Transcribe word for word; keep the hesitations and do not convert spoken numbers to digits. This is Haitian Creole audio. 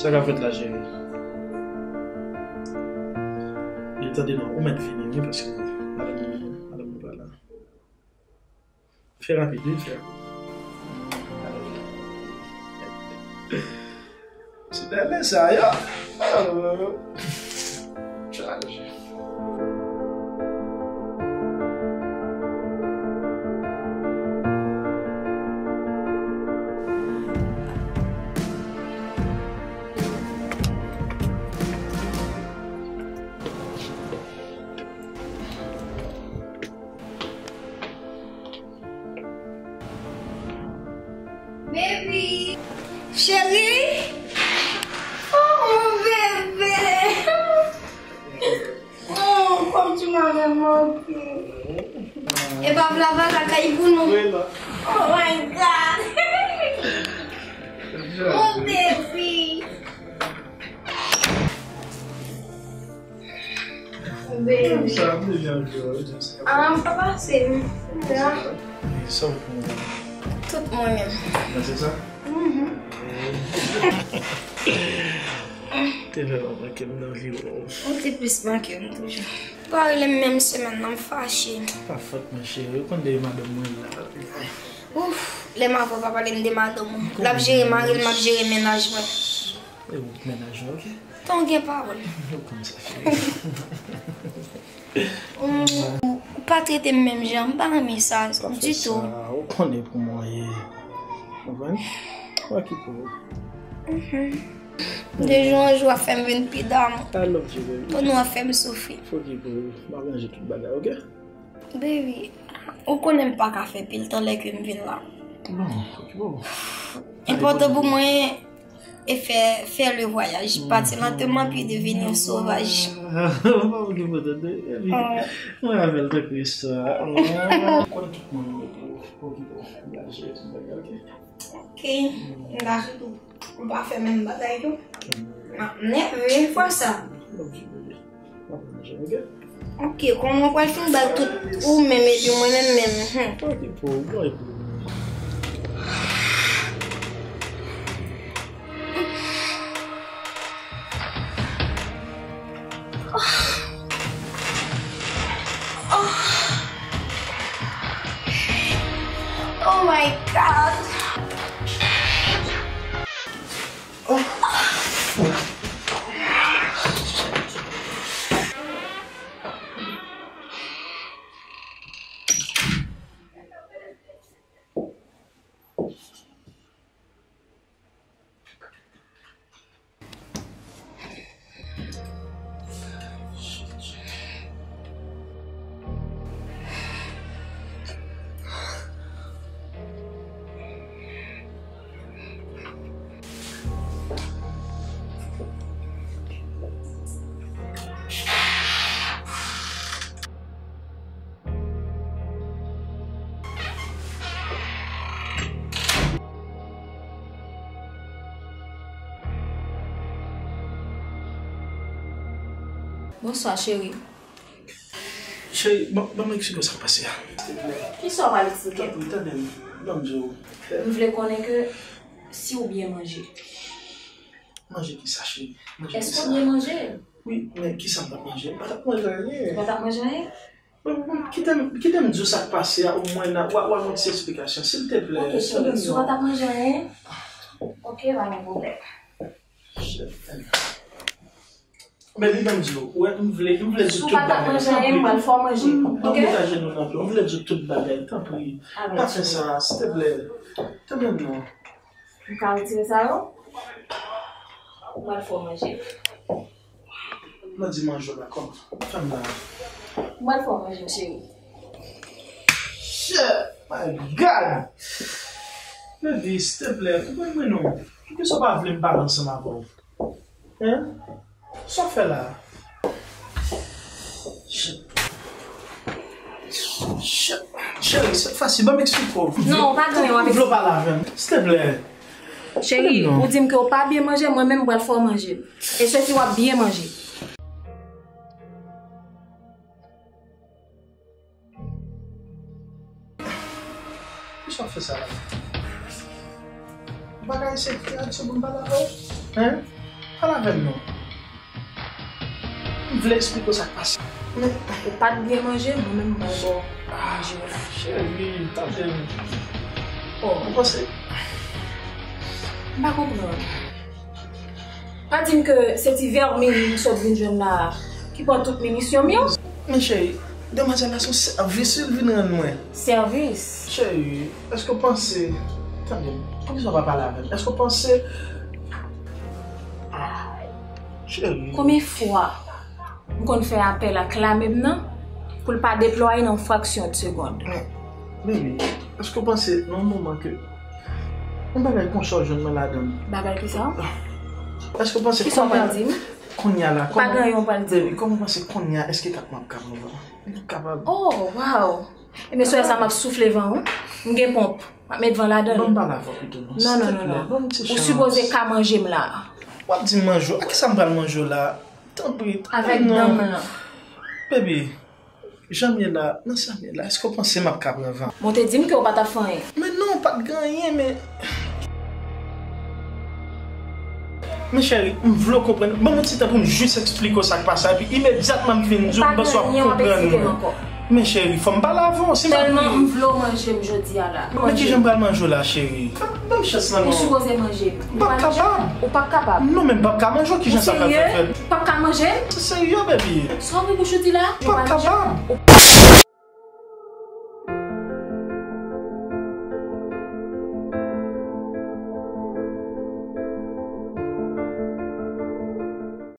Sa k ap fèt la, cheri? Li tande non, ou mèt vini, wi, paske madanm mwen, madanm mwen pa la. Fè rapid, wi, frè. Se dènye sa, yo. Oh. Chaje. Baby! Cheri! Oh, mon bébé! Oh, comme tu m'avais manqué! E pa vle lakay pou nou? Oh my God! Mon bébé! Baby. Sa, baby, anpil, wi, sa. Ah, m pa pase, m la. Sa w pou mwen? Tout mwen menm. Nan se sa? Mhm. Te vrèman manke m nan vi w. Ou te plis manke m toujou. Pa rele m menm semèn nan, m fache. Pa fòt mwen, cheri. Ou konn de madanm mwen la. Ouf, lè m avè w pa pale m de madanm ou. L ap jere mari l, m ap jere mennaj mwen. E ou mennaj ou, oke? Tan gen pawòl. Ou konn sa, cheri. Ou pa trete m menm jan, m pa renmen sa ditou. Ou konnen pou mwen ye. Konprann? Fò ki pou ou. De jou an jou ap fè m vin pi damou. I love you, baby. Pou nou ap fè m soufri. Fò ki pou ou. M ap ranje tout bagay, oke? Baby, ou konnen m pa ka fè pil tan lè ke m vin la. Bon, fò ki pou ou. Enpòtan pou mwen e fè, fè le voyaj, pati lantèman pi deveni yon sovaj. Ou pa okipe tande, epi mwen avè l tankou istwa. Mwen konn tout moun yo pou okipe w. M pral jere tout bagay, oke? Oke, m ta sou tou. Ou pa fè menm bagay tou. M ap nève fwa sa. Ok, kòman w pral fin bay tout ou menm epi mwen menm menm? Hmm. Oh my God. Bonswa, cheri. Cheri, ban, ban m eksplike w sa k pase a. Kisa w pral eksplike m? Tanpri, tande m. Ban m di w. M vle konnen ke si w byen manje. Manje kisa, cheri? Manje kisa? Èske w byen manje? Wi, men kisa m t ap manje? M pa t ap manje anyen. Ou pa t ap manje anyen? Bon, bon, kite m, kite m di w sa k pase a, omwen w a, w a yon ti eksplikasyon, silteplè. Ok, cheri, si w pa t ap manje anyen, ok, pa gen pwoblèm. Men li menm di w, wè, m vle, m vle di w tout bagay. Si w pa t ap manje anyen, m pral fè w manje, ok? M mete ajenou nan pye w, m vle di w tout bagay, tanpri. Pa fè sa, silteplè. Tande m non. M ka retire sa yo? M pral fè w manje. Mwen di manje w la kòman? Fè m la. M pral fè w manje, cheri. Shit, my God! Baby, silteplè, konprann mwen non. Poukisa w pa vle m pale ansanm avè w? Hein? Sa w fè la? Cheri, sèt fwa si, ban m eksplike w. Non, pa gen anyen w ap eksplike. M vle w pale avè m, silteplè. Cheri, ou di m ke w pa byen manje, mwen menm m pral fè w manje. E sèsi w ap byen manje. Poukisa w ap fè sa la? Ou pa ka eseye fè aksyon pou m pale avè w? Hein? Pale avè m non. M vle eksplike w sa k pase. Men, ou pa t byen manje, mwen menm m pral ba w manje w la. Cheri, tande m. Oh, ou panse? M pa konprann. Pa di m ke se ti vèmin m sot vin jwenn la a ki pran tout minisyon m yo. Men cheri, demwazèl la se yon sèvis wi l vin rann mwen. Sèvis? Cheri, èske w panse, tande m, poukisa w pa pale avè m? Èske w panse, cheri. Konbyen fwa m konn fè apèl ak lame m nan pou l pa deplwaye nan yon fraksyon de segonn? Men, baby, èske w panse nan yon moman ke yon bagay konsa w jwenn mwen ladan l? Bagay kisa? Èske w panse kounye a la, kounye a la, kòman, baby, kòman w panse kounye a, èske k ap m ap ka mwen? M p ap kapab. Oh, wow! Ebyen, sou sa m ap soufle van wi. M gen ponp. M ap met van ladan l. Ban m pale avè w pito non. Non, non, non, non. Ou sipoze ka manje m la. W ap di m manje w. A kisa m pral manje w la? Tanpri. Avèk dan m lan. Baby, jan m ye la, nan sa m ye la, èske w panse m ap ka pran van? Bon, w te di m ke w pa t ap fè anyen. Men non, pa t gen anyen, men. Men cheri, m vle w konprann. Ban m yon ti tan pou m jis eksplike w sa k pase a, epi imedyatman m fin di w, m panse w ap konprann mwen. Men cheri, fò m pale avè w, si m ap. Tèlman m vle w manje m jodi a la. Men kijan m pral manje w la, cheri? Ban m chans lan non. Ou sipoze manje m. M p ap kapab. Ou p ap kapab. Non, men m p ap ka manje w, kijan sa pral fè fèt? Ou p ap ka manje m? Se serye, baby. Sa w ouvri bouch ou di la? M p ap kapab.